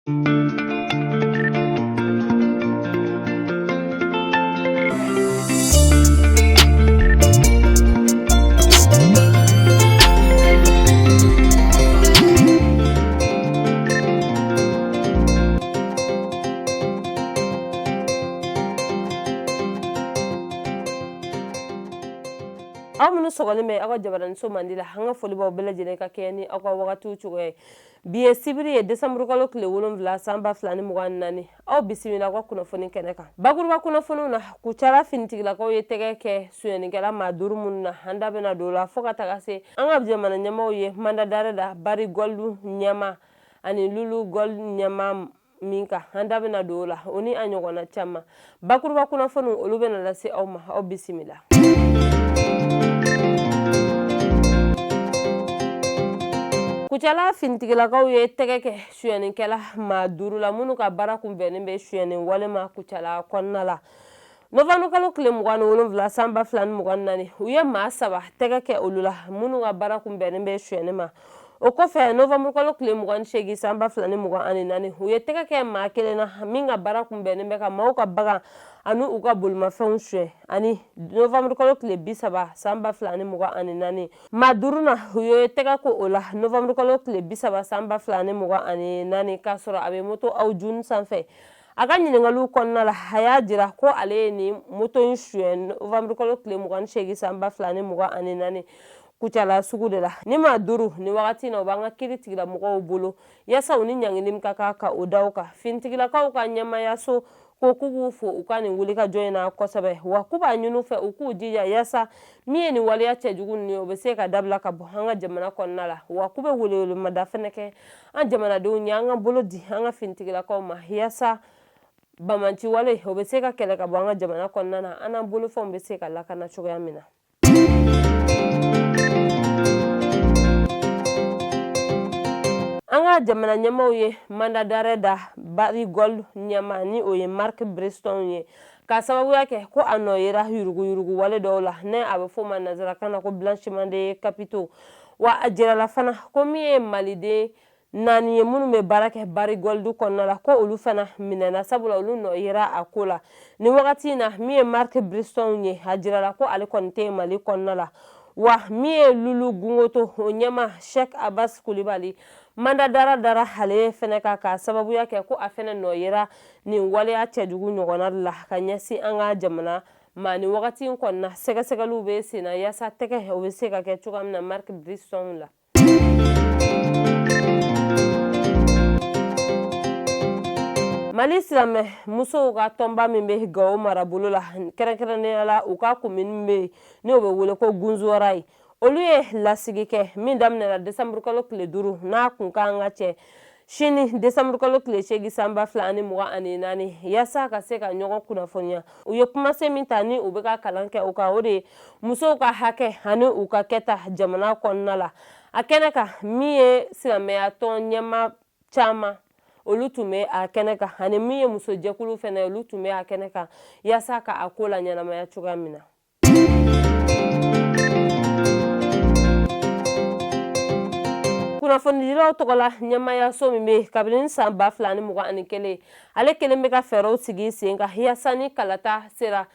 Aw minnu sɔgɔlen bɛ aw ka jabaraniso mandi la, an ka foli b'aw bɛɛ lajɛlen ka kɛɲɛ ni aw ka wagatiw cogoya ye. Bi ye sibiri ye, desanburukalo tile 7 san 2024. Aw bisimila aw ka kunnafoni kɛnɛ kan. Bakuruba kunnafoniw na, Kucala finitigilakaw ye tɛgɛ kɛ sonyɛnikɛla maa 5 minnu na, an da bɛna don o la fo ka taga se an ka jamana ɲɛmaaw ye mandat d'arrêt da Barrick Gold ɲɛmaa ani Loulo Gold ɲɛmaa min kan, an da bɛna don o la, o ni a ɲɔgɔnna caman. Bakuruba kunnafoniw, olu bɛna lase aw ma. Aw bisimila. Kucala finitigilakaw ye tɛgɛ kɛ sonyɛnikɛla maa 5 la minnu ka baara kun bɛnnen bɛ sonyɛni wale ma Kucala kɔnɔna la. Novanburukalo tile 27 san 2024, u ye maa 3 tɛgɛ kɛ olu la minnu ka baara kun bɛnnen bɛ sonyɛni ma. O kɔfɛ, novanburukalo tile 28 san 2024, u ye tɛgɛ kɛ maa kelen na min ka baara kun bɛnnen bɛ ka maaw ka bagan ani u ka bolimafɛnw suɲɛ. Ani novanburukalo tile 30 san 2024, maa duurunan, u ye tɛgɛ ko o la novanburukalo tile 30 san 2024, k'a sɔrɔ a bɛ moto Awjun sanfɛ. A ka ɲininkaliw kɔnɔna la, a y'a jira ko ale ye nin moto in suɲɛ novanburukalo tile 28 san 2024 Kucala sugu de la. Ni maa 5 ni wagati na, u b'an ka kiri tigilamɔgɔw bolo yaasa u ni ɲangili min ka kan ka o da u kan. Finitigilakaw ka ɲɛmaayaso ko k'u b'u fo u ka nin wulikajɔ in na kosɛbɛ, wa k'u b'a ɲini u fɛ u k'u jija yaasa min ye nin waleya cɛjugu ninnu ye, o bɛ se ka dabila ka bɔ an ka jamana kɔnɔna la. Wa k'u bɛ welewelemada fɛnɛ kɛ an jamanadenw ye, an ka bolo di an ka finitigilakaw ma yaasa banbaanci wale o bɛ se ka kɛlɛ ka bɔ an ka jamana kɔnɔna na, an n'an bolofɛnw bɛ se ka lakana cogoya min na. An ka jamana ɲɛmaaw ye mandat d'arrêt da Barrick Gold ɲɛmaa ni o ye Mark Bristow ye, k'a sababuya kɛ ko a nɔ yera yuruguyurugu wale dɔw la, ne a bɛ fɔ o ma nansarakan na ko blanchiment de capitaux. Wa a jirala fana ko min ye maliden 4 ye minnu bɛ baara kɛ Barrick Gold kɔnɔna la, ko olu fana minɛna, sabula olu nɔ yera a ko la. Nin wagati in na, min ye Mark Bristow ye, a jirala ko ale kɔni tɛ Mali kɔnɔna la. Wa min ye Loulo Gounkoto o ɲɛmaa Cheikh Abbas Kulibali, mandat d'arrêt dara ale fana kan k'a sababuya kɛ ko a fana nɔ yera nin waleya cɛjugu ɲɔgɔnna la ka ɲɛsin an ka jamana ma. Nin wagati in kɔnɔna, sɛgɛsɛgɛliw bɛ senna yaasa tɛgɛ o bɛ se ka kɛ cogoya min na Mark Bristow la. Mali silamɛ musow ka tɔnba min bɛ Gawo marabolo la, kɛrɛnkɛrɛnnenya la u ka komini bɛ yen n'o bɛ wele ko Gunzuwara ye, olu ye lasigi kɛ min daminɛna desanburukalo tile 5, n'a kun kan ka cɛ sini desanburukalo tile 8 san 2024, yaasa ka se ka ɲɔgɔn kunnafoniya. U ye kumasen min ta ni u bɛ ka kalan kɛ o kan, o de ye musow ka hakɛ ani u ka kɛta jamana kɔnɔna la. A kɛnɛ kan, min ye silamɛya tɔn ɲɛmaa caman, olu tun bɛ a kɛnɛ kan, ani min ye musojɛkulu fɛnɛ, olu tun bɛ a kɛnɛ kan yaasa ka a ko la ɲɛnamaya cogoya min na. Kunnafonidilaw tɔgɔla ɲɛmaayaso min bɛ kabini san 2021, ale kelen bɛ ka fɛɛrɛw sigi sen kan yaasa ni kalata sera,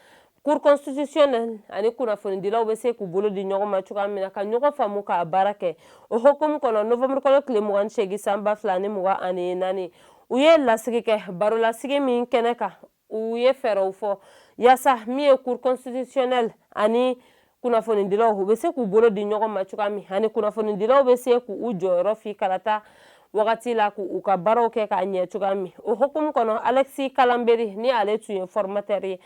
Cour constitutionnelle ani kunnafonidilaw bɛ se k'u bolo di ɲɔgɔn ma cogoya min na ka ɲɔgɔn faamu k'a baara kɛ. O hukumu kɔnɔ, novembre kalo tile 28 san 2024, u ye lasigi kɛ. Barolasigi min kɛnɛ kan, u ye fɛɛrɛw fɔ yaasa min ye Cour constitutionnelle ani kunnafonidilaw u bɛ se k'u bolo di ɲɔgɔn ma cogoya min, ani kunnafonidilaw bɛ se k'u jɔyɔrɔ fi kalata wagati la, k'u ka baaraw kɛ k'a ɲɛ cogoya min. O hukumu kɔnɔ, Alexis Kalanberi, ni ale tun ye formateur ye,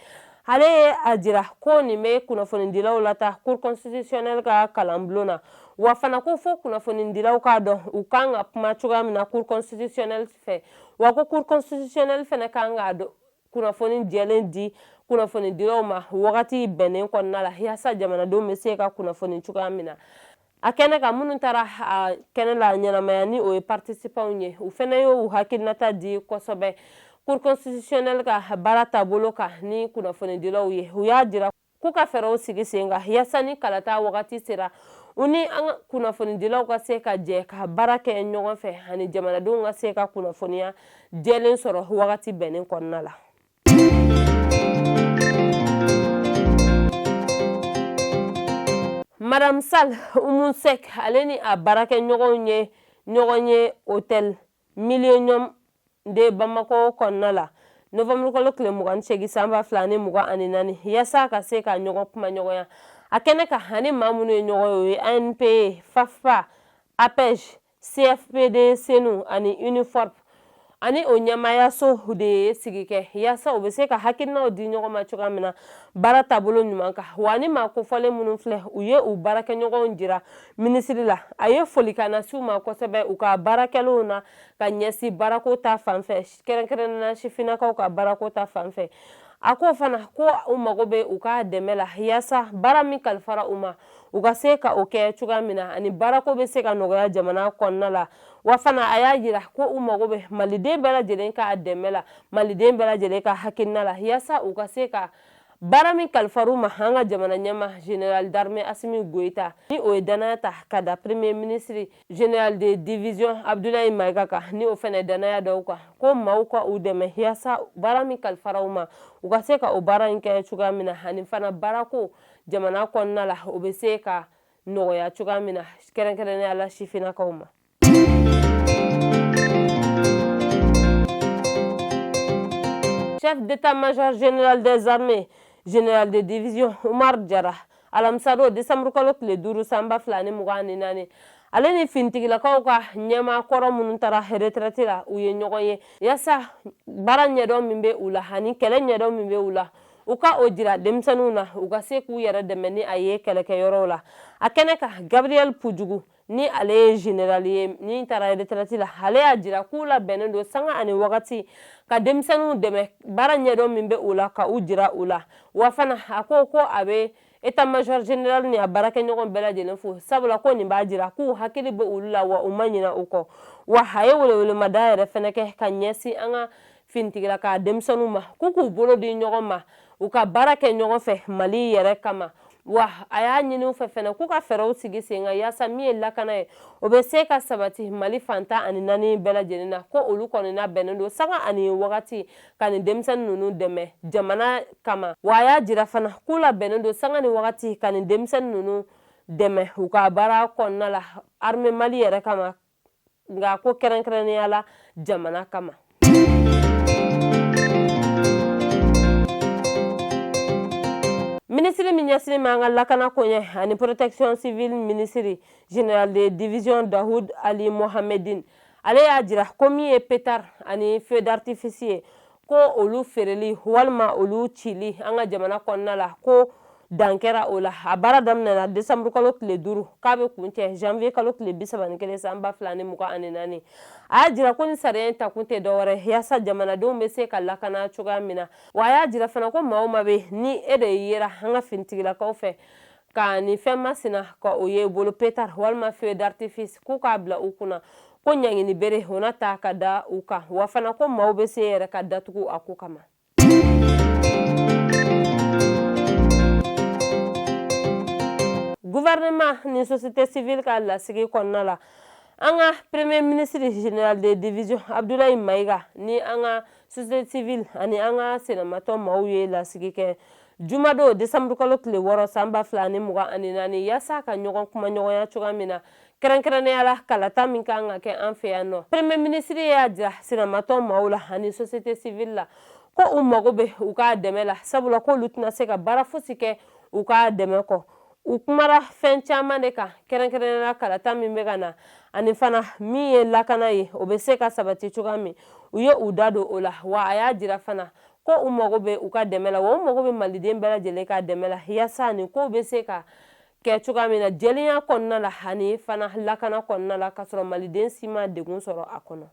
ale ye a jira ko nin bɛ kunnafonidilaw lataa Cour constitutionnelle ka kalanbulon na. Wa fana ko fo kunnafonidilaw k'a dɔn u kan ka kuma cogoya min na Cour constitutionnelle fɛ. Wa ko Cour constitutionnelle fana kan k'a dɔn kunnafoni jɛlen di kunnafonidilaw ma wagati bɛnnen kɔnɔna la, yaasa jamanadenw bɛ se ka kunnafoni cogoya min na. A kɛnɛ kan, minnu taara a kɛnɛ la ɲɛnamaya ni o ye participants ye, u fana y'u hakilinata di kosɛbɛ Cour constitutionnelle ka baara taabolo kan ni kunnafonidilaw ye. U y'a jira k'u ka fɛɛrɛw sigi sen kan yaasa ni kalata wagati sera, U ni an ka kunnafonidilaw ka se ka jɛ ka baara kɛ ɲɔgɔn fɛ ani jamanadenw ka se ka kunnafoniya jɛlen sɔrɔ wagati bɛnnen kɔnɔna la. Madame Sall Oumou Seck, ale ni a baarakɛɲɔgɔnw ye ɲɔgɔn ye Hôtel Millennium de Bamako kɔnɔna la novembre kalo tile 28 san 2024, yaasa ka se ka ɲɔgɔn kumaɲɔgɔnya. A kɛnɛ kan, ani maa minnu ye ɲɔgɔn ye, o ye ANPE, FAFPA, APEJ, CFPD Senu ani Uniforp ani o ɲɛmaayaso de ye sigi kɛ, yaasa u bɛ se ka hakilinaw di ɲɔgɔn ma cogoya min na baara taabolo ɲuman kan. Wa ni maa kofɔlen minnu filɛ, u ye u baarakɛɲɔgɔnw jira minisiri la. A ye folikan lase u ma kosɛbɛ u ka baarakɛlenw na ka ɲɛsin baarako ta fan fɛ, kɛrɛnkɛrɛnnenya la sifinnakaw ka baarako ta fan fɛ. A ko fana ko u mago bɛ u ka dɛmɛ la, yaasa baara min kalifara u ma, u ka se ka o kɛ cogoya min na ani baarako bɛ se ka nɔgɔya jamana kɔnɔna la. Wa fana a y'a jira ko u mago bɛ maliden bɛɛ lajɛlen ka dɛmɛ la, maliden bɛɛ lajɛlen ka hakilina la, yaasa u ka se ka baara min kalifar'u ma an ka jamana ɲɛmaa général d'armée Assimi Goïta, ni o ye danaya ta ka da premier ministre général de division Abdoulaye Maïga kan, ni o fana danaya da u kan, ko maaw ka u dɛmɛ yaasa baara min kalifara u ma, u ka se ka o baara in kɛ cogoya min na, ani fana baarako jamana kɔnɔna la, o bɛ se ka nɔgɔya cogoya min na, kɛrɛnkɛrɛnnenya la sifinnakaw ma. Chef d'état-major général des armées, général de division Umar Jara, alamisa don décembre kalo tile 5 san 2024, ale ni finitigilakaw ka ɲɛmaa kɔrɔ minnu taara retraite la, u ye ɲɔgɔn ye yaasa baara ɲɛdɔn min bɛ u la ani kɛlɛ ɲɛdɔn min bɛ u la, u ka o jira denmisɛnninw na, u ka se k'u yɛrɛ dɛmɛ ni a ye kɛlɛkɛyɔrɔw la. A kɛnɛ kan, Gabriel Pujugu, ni ale ye général ye ni taara retraite la, ale y'a jira k'u labɛnnen don sanga ani wagati ka denmisɛnninw dɛmɛ baara ɲɛdɔn min bɛ u la, ka u jira u la. Wa fana a ko ko a bɛ état-major général ni a baarakɛɲɔgɔn bɛɛ lajɛlen fo, sabula ko nin b'a jira k'u hakili bɛ olu la, wa u ma ɲinɛ u kɔ. Wa a ye welewelemada yɛrɛ fɛnɛ kɛ ka ɲɛsin an ka finitigilaka denmisɛnninw ma, k'u k'u bolo di ɲɔgɔn ma, u ka baara kɛ ɲɔgɔn fɛ Mali yɛrɛ kama. Wa a y'a ɲini u fɛ fɛnɛ k'u ka fɛɛrɛw sigi sen kan, yaasa min ye lakana ye, o bɛ se ka sabati Mali fan 14 bɛɛ lajɛlen na. Ko olu kɔni labɛnnen don sanga ani wagati ka nin denmisɛnnin ninnu dɛmɛ jamana kama. Wa a y'a jira fana k'u labɛnnen don sanga ni wagati ka nin denmisɛnnin ninnu dɛmɛ u ka baara kɔnɔna la armée Mali yɛrɛ kama, nka ko kɛrɛnkɛrɛnnenya la jamana kama. Minisiri min ɲɛsinnen bɛ an ka lakana koɲɛ ani protection civile minisiri, général de division Daoud Ali Mohamedine, ale y'a jira ko min ye pétard ani feu d'artifice ye, ko olu feereli walima olu cili an ka jamana kɔnɔna la, ko dan kɛra o la. A baara daminɛna décembre kalo tile 5, k'a bɛ kuncɛ janvier kalo tile 31 san 2024. A y'a jira ko ni sariya in takun tɛ dɔwɛrɛ, yaasa jamanadenw bɛ se ka lakana cogoya min na. Wa a y'a jira fana ko maa o maa bɛ ni e de yera an ka finitigilakaw fɛ ka nin fɛn masina ka o ye bolo, pétard walima feu d'artifice, k'u k'a bila u kunna ko ɲangini bere o na ta ka da u kan. Wa fana ko maaw bɛ se yɛrɛ ka datugu a ko kama. Gouvernement ni société civile ka lasigi kɔnɔna la, an ka premier ministre général de division Abdoulaye Maïga ni an ka société civile ani an ka sinamatɔn maaw ye lasigi kɛ jumadon décembre kalo tile 6 san 2024, yaasa ka ɲɔgɔn kumaɲɔgɔnya cogoya min na, kɛrɛnkɛrɛnnenya la kalata min kan ka kɛ an fɛ yan nɔ. Premier ministre y'a jira sinamatɔn maaw la ani société civile la ko u mago bɛ u ka dɛmɛ la, sabula k'olu tɛna se ka baara fosi kɛ u ka dɛmɛ kɔ. U kumara fɛn caman de kan, kɛrɛnkɛrɛnnenya la kalata min bɛ ka na, ani fana min ye lakana ye, o bɛ se ka sabati cogoya min, u ye u da don o la. Wa a y'a jira fana ko u mago bɛ u ka dɛmɛ la, wa u mago bɛ maliden bɛɛ lajɛlen ka dɛmɛ la, yaasa nin kow bɛ se ka kɛ cogoya min na jɛlenya kɔnɔna la ani fana lakana kɔnɔna la, k'a sɔrɔ maliden si ma degun sɔrɔ a kɔnɔ.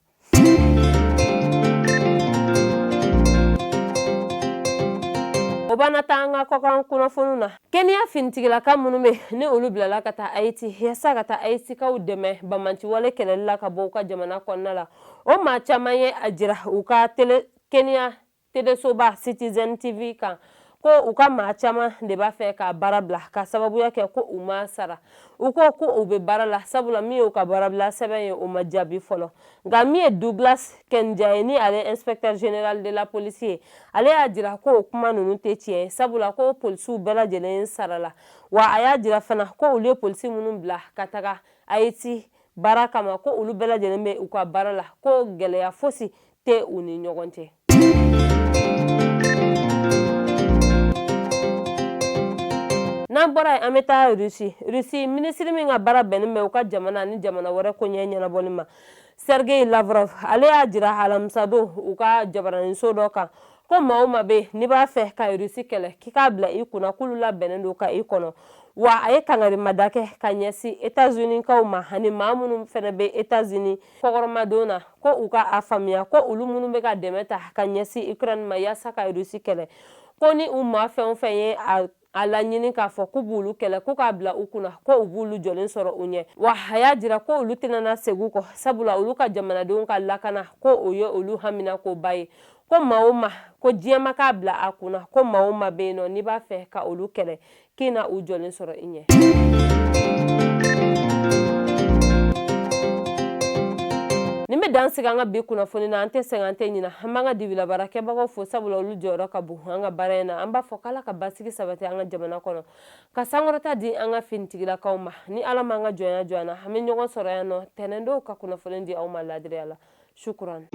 O b'an taa an ka kɔkan kunnafoniw na. Kenya finitigilaka minnu bɛ ni olu bilala ka taa Haiti yaasa ka taa Haitikaw dɛmɛ banbaanciwale kɛlɛli la ka bɔ u ka jamana kɔnɔna la, o maa caman ye a jira u ka tele Kenya telesoba Citizen TV kan ko Ko u ka maa caman de b'a fɛ ka baara bila ka sababuya kɛ ko u ma sara. U ko ko u bɛ baara la, sabula min y'u ka baarabila sɛbɛn ye, o ma jaabi fɔlɔ. Nka min ye Douglas Kanja ye, ni ale inspecteur général de la police ye, ale y'a jira ko o kuma ninnu tɛ tiɲɛ ye, sabula ko polisiw bɛɛ lajɛlen sarala. Wa a y'a jira fana ko olu ye polisi minnu bila ka taga Haïti baara kama, ko olu bɛɛ lajɛlen bɛ u ka baara la, ko gɛlɛya fosi tɛ u ni ɲɔgɔn cɛ. N'an bɔra yen, an bɛ taa Russie. Russie minisiri min ka baara bɛnnen bɛ u ka jamana ni jamana wɛrɛ koɲɛ ɲɛnabɔli ma, Sergei Lavrov, ale y'a jira alamisadon u ka jabaraninso dɔ kan ko maa o maa bɛ yen n'i b'a fɛ ka Russie kɛlɛ, k'i k'a bila i kunna k'olu labɛnnen don ka i kɔnɔ. Wa a ye kangarimada kɛ ka ɲɛsin États-Unis kaw ma ani maa minnu fana bɛ États-Unis kɔkɔrɔmadon na, ko u ka a faamuya ko olu minnu bɛ ka dɛmɛ ta ka ɲɛsin Ukraine ma yaasa ka Russie kɛlɛ, ko ni u maa fɛn o fɛn ye a laɲini k'a fɔ k'u b'olu kɛlɛ, k'u k'a bila u kunna ko u b'olu jɔlen sɔrɔ u ɲɛ. Wa a y'a jira ko olu tɛna na segin kɔ, sabula olu ka jamanadenw ka lakana, ko o ye olu haminakoba ye. Ko maa o maa, ko diɲɛ ma k'a bila a kunna ko maa o maa bɛ yen nɔ n'i b'a fɛ ka olu kɛlɛ, k'i na u jɔlen sɔrɔ i ɲɛ. Nin bɛ dan sigi an ka bi kunnafoni na. An tɛ sɛgɛn, an tɛ ɲina. An b'an ka dibila baarakɛbagaw fo, sabula olu jɔyɔrɔ ka bon an ka baara in na. An b'a fɔ k'Ala ka basigi sabati an ka jamana kɔnɔ, ka sankɔrɔta di an ka finitigilakaw ma. Ni Ala m'an ka jɔnya jɔ an na, an bɛ ɲɔgɔn sɔrɔ yan nɔ tɛnɛndon ka kunnafoni di aw ma ladiriya la. Shukran.